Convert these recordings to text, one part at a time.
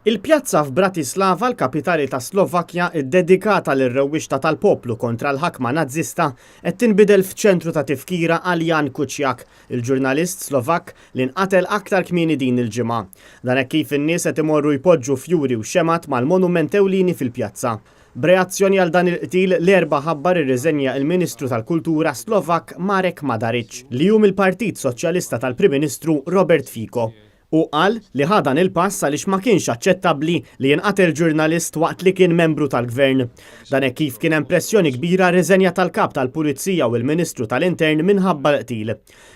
Il-pjazza f'Bratislava, l-kapitali tas-Slovakkja, iddedikata lir-rewwixta tal-poplu kontra l-ħakma Nażista, qed tinbidel f'ċentru ta' tifkira għal Jan Kuciak, il-ġurnalist Slovakk li nqatel aktar kmieni din il-ġimgħa. Dan hekk kif in-nies qed imorru jpoġġu fjuri u xemgħat mal-monument ewlieni fil-pjazza. B'reazzjoni għal dan il-qtil, l-Erbgħa ħabbar irriżenja il-Ministru tal-Kultura Slovakk Marek Madaric, li hu mill-Partit Soċjalista tal-Prim Ministru Robert Fico. Hu qal li ħa dan il-pass għaliex ma kienx aċċettabbli li jinqatel ġurnalist waqt li kien membru tal-Gvern. Dan hekk kif kien hemm pressjoni kbira għar-riżenja tal-Kap tal-Pulizija u l-Ministru tal-Intern minħabba l-qtil.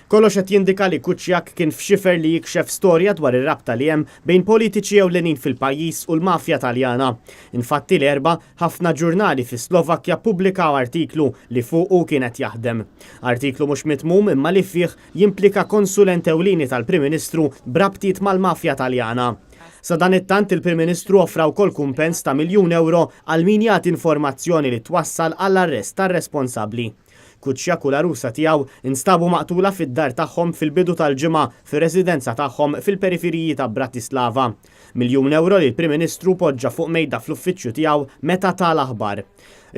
Kollox qed jindika li Kuciak kien f'xifer li jikxef storja dwar ir-rabta li hemm bejn politiċi ewlenin fil-pajjiż u l-mafja Taljana. Infatti l-Erbgħa, ħafna ġurnali fis-Slovakkja ppubblikaw artiklu li fuqu kien qed jaħdem. Artiklu mhux mitmum imma li fih jimplika konsulent ewlieni tal-Prim Ministru b'rabtiet mal-mafja Taljana. Sadanittant il-Prim Ministru offra wkoll kumpens ta' miljun ewro għal min jagħti informazzjoni li twassal għall-arrest tar-responsabbli. Kuciak u l-għarusa tiegħu nstabu maqtula fid-dar tagħhom fil-bidu tal-ġimgħa fir-residenza tagħhom fil-perifiriji ta' Bratislava. Miljun ewro li l-Prim Ministru poġġa fuq mejda fl-uffiċċju tiegħu meta ta l-aħbar.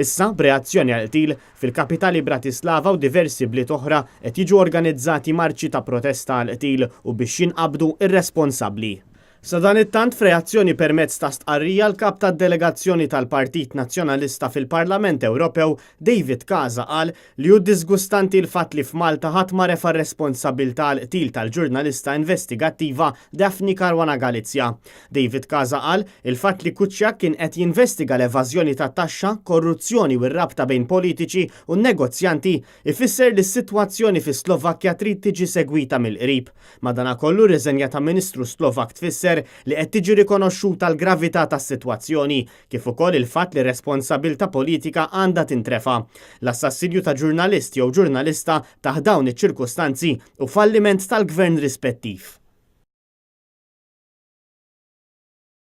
Issa, b'reazzjoni għall-qtil, Fil-kapitali Bratislava u diversi bliet oħra qed jiġu organizzati marċi ta' protesta għall-qtil u biex jinqabdu r-responsabbli. Sadanittant f'reazzjoni permezz ta' stqarrija l-Kap tad-Delegazzjoni tal-Partit Nazzjonalista fil-Parlament Ewropew David Casa qal li hu diżgustanti l-fatt li f'Malta ħadd ma refa' r-responsabbiltà għall-qtil tal-ġurnalista investigattiva Daphne Caruana Galizia. David Casa qal il-fatt li Kuciak kien qed jinvestiga l-evażjoni tat-taxxa, korruzzjoni u r-rabta bejn politiċi u negozjanti ifisser li s-sitwazzjoni fis-Slovakkja trid tiġi segwita mill-qrib. Madanakollu r-riżenja ta' Ministru Slovakk tfisser li qed tiġi rikonoxxuta l-gravità tas-sitwazzjoni kif ukoll il-fatt li r-responsabilità politika għandha tintrefa'. L-assassinju ta' ġurnalist jew ġurnalista taħt dawn iċ-ċirkustanzi hu falliment tal-gvern rispettiv.